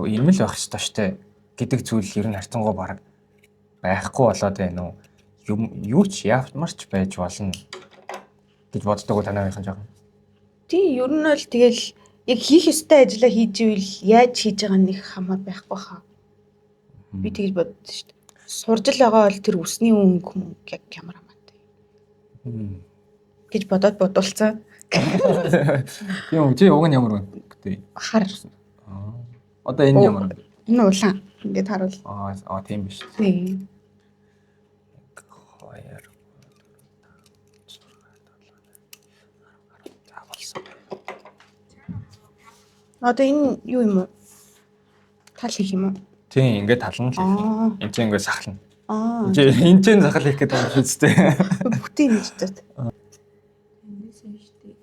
ийм л байх ёстой шүү дээ гэдэг зүйл ер нь харьцангуй баг байхгүй болоод байна уу? Юм юу ч ямар ч байж болно гэж боддог уу танай үеийнхэн жоохон? Тийм, ер нь бол тэгэл яг хийх ёстой ажлаа хийж ивэл яаж хийж байгаа нэг хамаа байхгүй хаа. Би тэгж боддоо шүү дээ. Сурж л байгаа бол тэр үсний өнгө мөнгө яг ямар хамаатай гэж бодоод бодулцсан. Тийм үү, чи уг нь ямар өнгөтэй? Хар. Одоо энэ ямар өнгө? Энэ улаан. Ингээд харуул. Аа, тийм биш. Тийм. 2 3 6 7 8 за болсон. Одоо энэ юу юм уу? Тал хийх юм уу? Тийм, ингээд талан л хийх юм. Энд чинь ингээд сахлана. Аа. Энд чинь сахал хийх гэдэг юм шүү дээ. Бүтэн ингэж зат. Эндээс нь шүү дээ.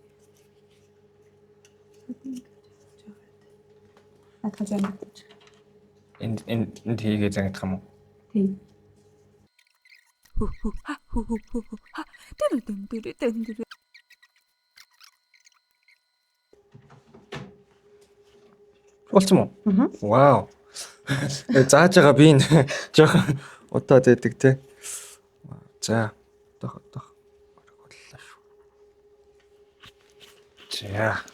Надад зангидаж. Энд энд хийгээ зангидах юм уу? Тийм. Хү хү ха хү хү хү хү ха дэр дэн дэр дэн дэр. Болсон уу? Вау. Зааж байгаа би энэ жоохон удаад байдаг те. За. Одоох боллоо шүү. За.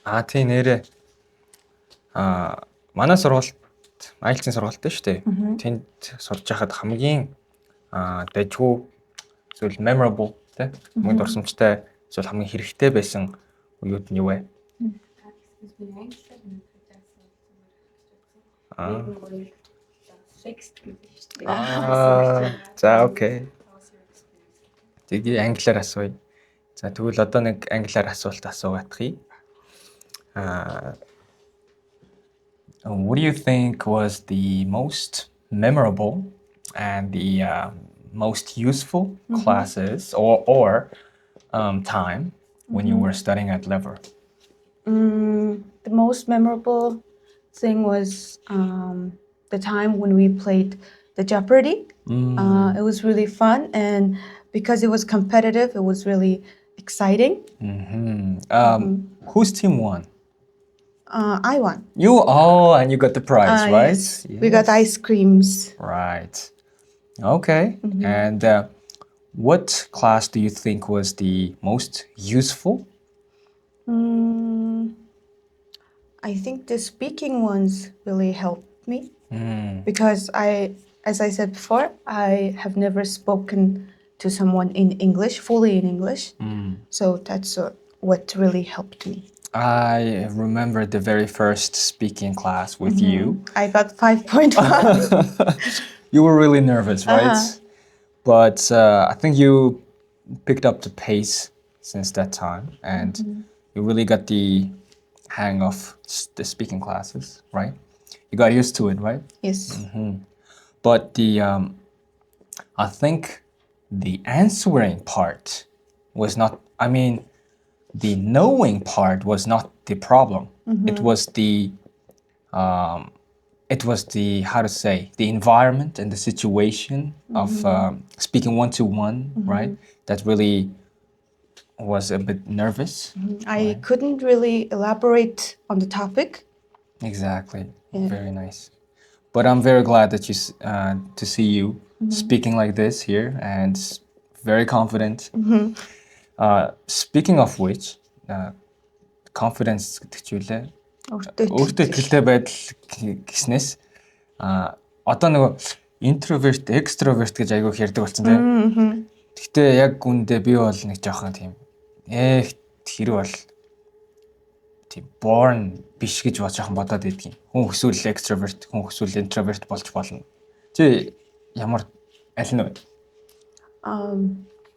Аа, тий, нэрээ. Аа, манай сургуульд IELTS-ийн сургуультай шүү дээ. Тэнд сурж байхад хамгийн дажгүй эсвэл memorable те, хамгийн дурсамжтай эсвэл хамгийн хэрэгтэй байсан үеуд нь юу вэ? Аа. Аа, за, okay. Тэгээ англиар асууя. За, тэгвэл одоо нэг англиар асуулт асуугаадахъя. Аа, what do you think was the most memorable and the most useful classes or time when you were studying at Lever? The most memorable thing was the time when we played the Jeopardy. It was really fun, and because it was competitive, it was really exciting. Whose team won? I won. You, oh, and you got the prize, right? Yes. We got ice creams. Right. Okay. And what class do you think was the most useful? I think the speaking ones really helped me because I, as I said before, I have never spoken to someone in English, fully in English. So that's what really helped me. I remember the very first speaking class with you. I got 5.1. You were really nervous, right? Uh-huh. But I think you picked up the pace since that time and you really got the hang of the speaking classes, right? You got used to it, right? Yes. But the I think the answering part was not, I mean, the knowing part was not the problem. It was the how to say, the environment and the situation of speaking one to one, right? That really was a bit nervous. I couldn't really elaborate on the topic. Exactly. Yeah. Very nice. But I'm very glad that you to see you speaking like this here and very confident. Speaking of which, confidence гэдэг чинь юу лээ? Өөртөө Өөртөө итгэлтэй байдал гэснээс одоо нөгөө introvert, extrovert гэж айгүй их ярьдаг болсон, тийм. Гэхдээ яг үүндээ би бол нэг жоохон тийм хэрэг бол тийм born биш гэж бод жоохон бодоод байдгийн. Хүн хүсвэл extrovert, хүн хүсвэл introvert болж болно. Чи ямар аль нь вэ?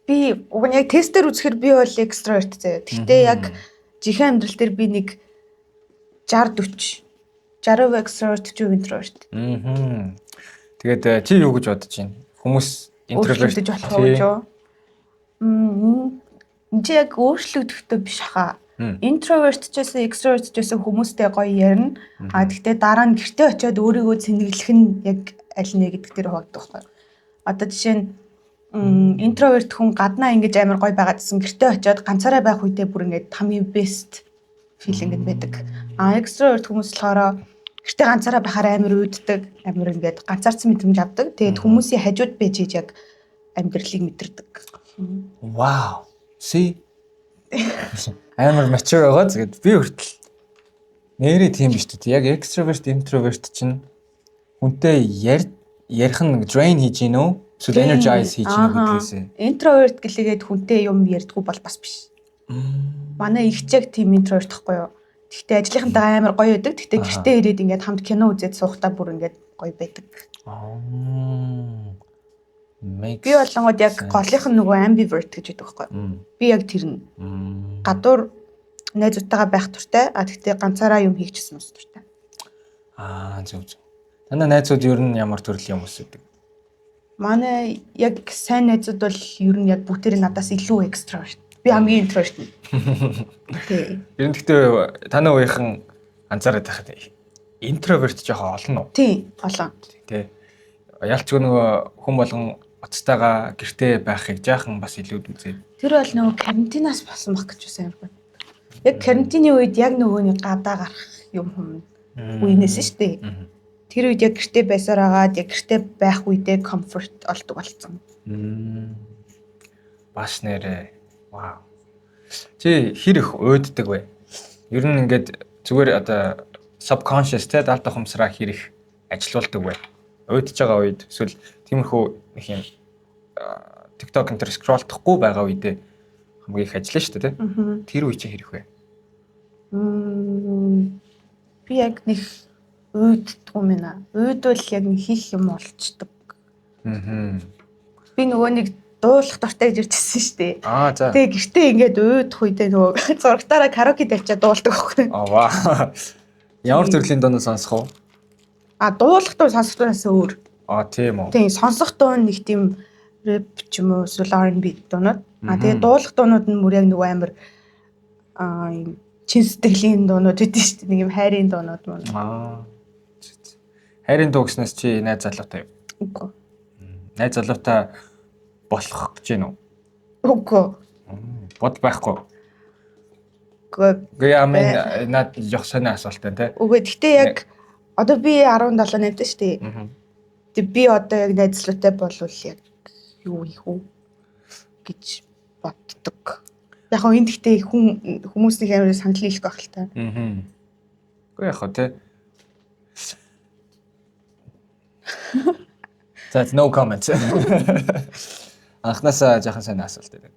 Би уг нь яг тестээр үзэхээр би бол extrovert заяа. Гэхдээ яг жинхэнэ амьдрал дээр би нэг 60 40 60% extrovert, 40% introvert. Тэгээд чи юу гэж бодож байна? Хүмүүс introvert өөрчлөгдөж болох уу гэж юу? Энд чи яг өөрчлөгдөхдөө биш хаа. Introvert ч гэсэн, extrovert ч гэсэн хүмүүстэй гоё ярина. А тэгтээ дараа нь гэртээ очиод өөрийгөө цэнэглэх нь яг аль нэ гэдэг дээр хуваагдах байхгүй. Одоо жишээ нь introvert хүн гаднаа ингэж амар гоё байгаад гэсэн, гэртээ очиод ганцаараа байх үедээ бүр ингэж хамгийн best feeling нь байдаг. А extrovert хүмүүс болохоор гэртээ ганцаараа байхаар амар уйддаг, амар ингээд ганцаардсан мэдрэмж авдаг. Тэгээд хүмүүсийн хажууд байж хийж яг амьдралыг мэдэрдэг. Wow. See? Амар mature байгаа. Тэгээд би хүртэл нэрээ тийм биш үү? Яг extrovert, introvert чинь хүнтэй ярих нь drain хийж гин үү? Эсвэл energize хийж гин үү гэдгээс. Introvert гэлээгээд хүнтэй юм ярьдгүү бол бас биш. Манай их яг тийм introvert гэхгүй юу? Тэгтээ ажлынхантайгаа амар гоё байдаг. Тэгтээ гэртээ ирээд ингээд хамт кино үзээд суухтаа бүр ингээд гоё байдаг. Аа. Makes Би болонгод яг голынх нь нөгөө ambivert гэж байдаг байхгүй юу? Би яг тэр нь. Гадуур найзуудтайгаа байх дуртай. А тэгтээ ганцаараа юм хийх гэсэн бас дуртай. Аа, зөв зөв. Танай найзууд ер нь ямар төрлийн хүмүүс байдаг? Манай яг сайн найзууд бол ер нь яг бүгдээрээ надаас илүү extrovert. Би хамгийн introvert нь. Тий. Ер нь гэхдээ танай үеийнхэн анзаараад байхад introvert жоохон олон уу? Тий, олон. Тий. Ялчгүй нөгөө хүн болгон оцтойгоо гэртээ байхыг жаахан бас илүү үзээд. Тэр бол нөгөө карантинаас болсон баг гэж бас амар бод. Яг карантины үед яг нөгөө нэг гадаа гарах юм хүм үеинээс шүү дээ. Тэр үед яг гэртээ байсаар агаад яг гэртээ байх үедээ comfort олдог болсон. Бас нэрээ. Вау. Чи хэр их уйддаг вэ? Ер нь ингээд зүгээр одоо subconscious те далд ухамсараа хэр их ажилуулдаг вэ? Уйдж байгаа үед эсвэл тиймэрхүү нэг юм TikTok энэ төр scroll дохгүй байгаа үедээ хамгийн их ажиллана шүү дээ, те. Тэр үе чи хэрэг вэ? Би яг нэг уйддгүй юм байна. Уйдвал яг нэг хийх юм болчдөг. Би нөгөө нэг дуулах дуртай гэж ирчихсэн шүү дээ. Аа, за. Тэгээ гэртээ ингээд уйдах үедээ нөгөө зурагтаараа караоке тавьчаад дуулдаг байхгүй. Аа, ваа. Ямар төрлийн дуу сонсох вэ? А, дуулах дуу, сонсох дуунаас өөр. Аа, тийм үү. Тийм, сонсох дуу нь нэг тийм рэп ч юм уу эсвэл R&B дуунууд. А тэгээ дуулах дуунууд нь бүр яг нөгөө амар юм чин сэтгэлийн дуунууд өгдөн шүү дээ. Нэг юм хайрын дуунууд мөн. Аа. Хайрын дуу гэснээс чи найз залуутай юу? Үгүй. Найз залуутай болох гэж байна уу? Үгүй. Бод байхгүй. Үгүй. Үгүй, I mean, наад жоох сонио асуулт байна те. Үгүй. Гэхдээ яг одоо би 17 8 шүү дээ. Тэг би одоо яг найз залуутай болвол яг юу хийх үү гэж боддог. Яг хоо энэ гэхдээ хүн хүмүүс нэг амар санал нийлэх байх л та. Аа. Үгүй, яг хоо те. За, no comment. Анхнаасаа жаахан сайн асуулт байдаг.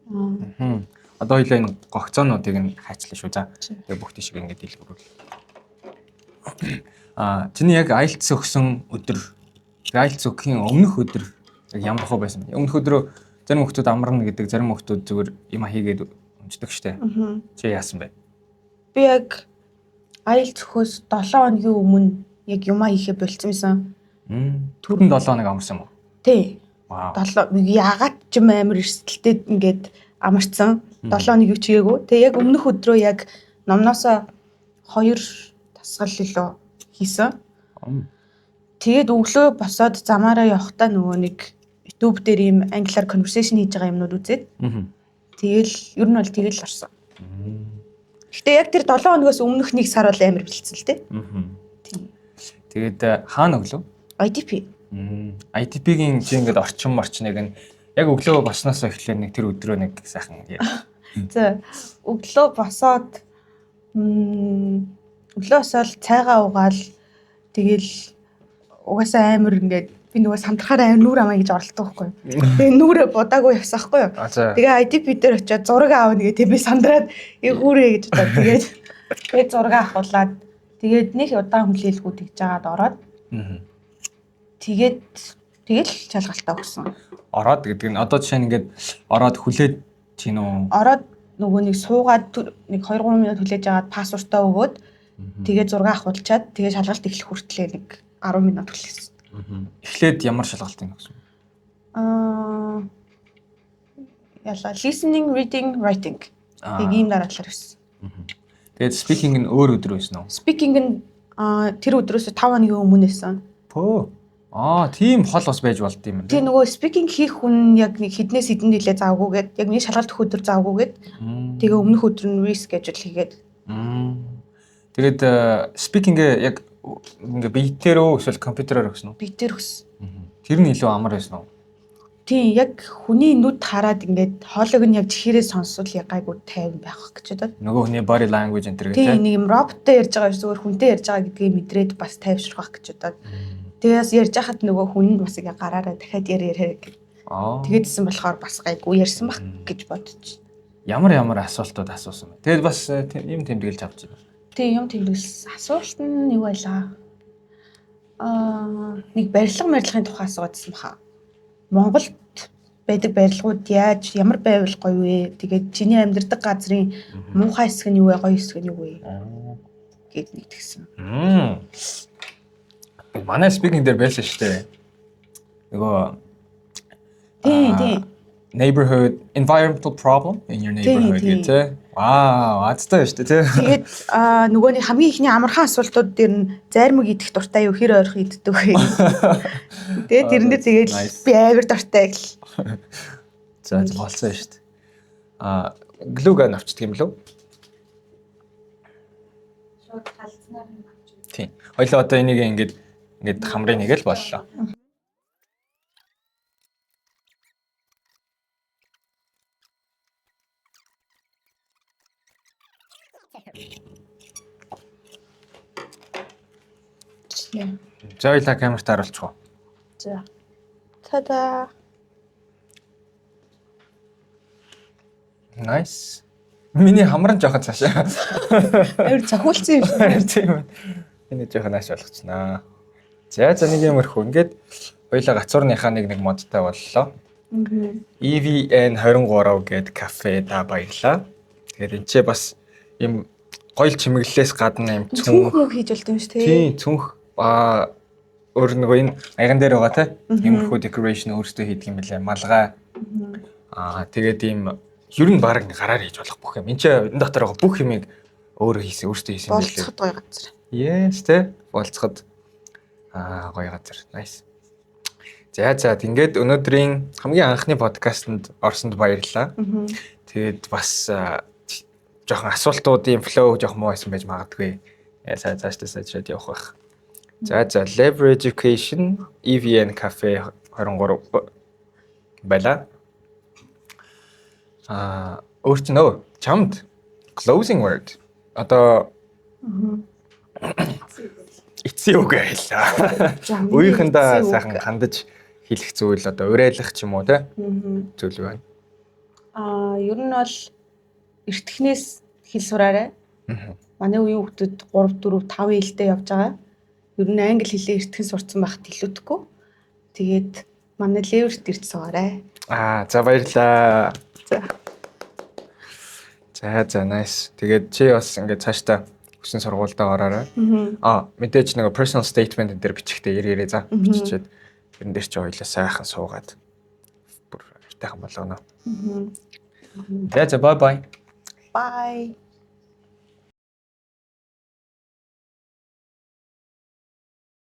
Аа. Одоо хоёлаа энэ гогцоонуудыг нь хайчлаа шүү. За. Тэгээ бүх тийшээ ингээд дэлгэрүүл. Чиний яг IELTS өгсөн өдөр, IELTS өгөхийн өмнөх өдөр яг ямар хөө байсан бэ? Өмнөх өдрөө зарим хүмүүс амарна гэдэг, зарим хүмүүс зүгээр юм хийгээд өмчдөг штэ. Чи яасан бэ? Би яг IELTS өгөхөөс 7 хоногийн өмнө яг юмаа хийхээ болцсон байсан. Түрэн 7 хоног амарсан юм уу? Тий. Вау. 7 яагаад ч юм амар эрсдэлтэй ингээд амарцсан. 7 хоног юу ч хийгээгүй. Тэгээ яг өмнөх өдрөө яг номноосоо 2 дасгал илүү хийсэн. Тэгээд өглөө босоод замаараа явхдаа нөгөө нэг YouTube дээр ийм англиар conversation хийж байгаа юмнууд үзээд тэгэл ер нь бол тэгэл орсон. Гэтэ яг тэр 7 хоногоос өмнөх нэг сар бол амар бэлдсэн л дээ. Тийм. Тэгээд хаана өглөө? IDP. IDP-гийн чи ингээд орчин морчныг нь яг өглөө босноосоо эхлэхээр нэг тэр өдрөө нэг сайхан яа. За, өглөө босоод өглөө босоод цайгаа уугаал, тэгэл угаасаа амар ингээд би нөгөө сандрахаар амар нүүр амаа гэж оролддог байхгүй юу. Тэгээ нүүрээ будаагүй явсан байхгүй юу. Тэгээ IDP дээр очиод зураг аавна гэх, би сандраад хүүрээ гэж бодоод тэгээд зураг авахуулаад тэгээд нэг удаан хүлээлгүй тэгж жагаад ороод тэгээд тэгэл шалгалтаа өгсөн. Ороод гэдэг нь одоо жишээ нь ингээд ороод хүлээж чинь үү? Ороод нөгөө нэг суугаад нэг 2-3 минут хүлээж аваад паспортоо өгөөд тэгээд зураг авахулчаад тэгээд шалгалт эхлэх хүртлээр нэг 10 минут хүлээсэн. Эхлээд ямар шалгалт юм гэсэн? Ялаа listening, reading, writing. Яг ийм дараалалаар байсан. Тэгээд speaking нь өөр өдөр байсан уу? Speaking нь тэр өдрөөс 5 хоногийн өмнө байсан. Пөө. Тийм хол бас байж болд юм байна. Тэгээ нөгөө speaking хийх хүн яг нэг хіднээс хідэн нилээ заавгүйгээд яг миний шалгалт өгөх өдөр заавгүйгээд тэгээ өмнөх өдөр нь reschedule хийгээд. Тэгээд speaking-ээ яг ингээ биетээр үү эсвэл компьютероор өгсөн үү? Биетээр өгсөн. Тэр нь илүү амар байсан уу? Тийм, яг хүний нүд хараад ингээд хоолойг нь яг чихээрээ сонсвол яг гайгүй тайван байх гэж бодоод. Нөгөө хүний body language энэ төр гэх тийм. Нэг юм роботтой ярьж байгаа биш, зүгээр хүнтэй ярьж байгаа гэдгийг мэдрээд бас тайвшрах гэж бодоод. Тэгээс ярьж хахад нөгөө хүн нь бас ингээ гараараа дахиад яриа гэх. Тэгээдсэн болохоор бас гайгүй ярьсан баг гэж бодож. Ямар асуултууд асуусан бэ? Тэгээд бас юм тэмдэглэж авч байна. Тийм, юм тэмдэглэсэн. Асуулт нь юу байлаа? Нэг барилга барилгын тухай асууадсан баха. Монголд байдаг барилгууд яаж ямар байвал гоё вэ? Тэгээд чиний амьдардаг газрын муухай хэсэг нь юу вэ? Гоё хэсэг нь юу вэ? Гэт нэг тэгсэн. Манай speaking дээр байсан шүү дээ. Нөгөө Тийм. Neighborhood environmental problem in your neighborhood гэх тээ. Вау, азтай шүү дээ тий. Тэгээд нөгөө нэг хамгийн ихний амархан асуултууд дээр нь зайрмаг идэх дуртай юу, хэр ойрхон иддэг вэ? Тэгээд тэрэн дээр тэгээд би амар дуртай гэл. За, болцсон шүү дээ. Glue gun авчдаг юм лөө? Шууд галзнаар нь авч. Тийм. Хоёлаа одоо энийг ингээд хамрын нэг л боллоо. За, хоёлаа камерт харуулчих уу? За. Та-да. Nice. Миний хамар нь жоохон цаашаа. Амар цохиулсан юм шиг. Тийм ээ. Энийг жоохон нааш болгочихнаа. За, нэг юмэрхүү. Ингээд хоёлаа гацуурныхаа нэг модтой боллоо. EVN 23 гээд кафе да баярлаа. Тэгээд энэ ч бас юм гоё чимэглэлээс гадна юм цүнх хийж болд юм шүү дээ. Тийм, цүнх өөр нөгөө энэ аяган дээр байгаа те. Иймэрхүү decoration өөрсдөө хийдэг юм билээ. Малгай. Тэгээд ийм ер нь баг гараар хийж болох бүх юм. Энд чи энэ дотор байгаа бүх юмыг өөрөө хийсэн, өөрсдөө хийсэн юм билээ. Болцоход гоё газар. Yes, те. Болцоход гоё газар. Nice. За, ингээд өнөөдрийн хамгийн анхны подкастэнд орсонд баярлалаа. Тэгээд бас жоохон асуултуудын flow жоохон муу байсан байж магадгүй. Сайн цаашдаа сайжраад явах байх. За, Lever Education EVN Cafe 23 байла. Өөр чинь нөө чамд closing word одоо эцсийн үг байлаа. Үеийнхэндээ сайхан хандаж хэлэх зүйл одоо уриалах ч юм уу те зүйл байна. Ер нь бол Эртхнээс хэл сураарай. Манай үеийн хүүхдүүд 3 4 5 хэлтэй явж байгаа. Ер нь англи хэлээ эртхэн сурцсан байхад илүүдэхгүй. Тэгээд манай леверт ирж суугаарай. Аа, за, баярлаа. За. За, nice. Тэгээд чи бас ингээд цаашдаа хүссэн сургуульдаа ороорой. Аа, мэдээж нэг personal statement энэ дээр бичихтэй ирээрээ, за, биччихээд тэрэн дээр чи хоёлаа сайхан суугаад бүр аятайхан болгоно. За, bye bye. Bye.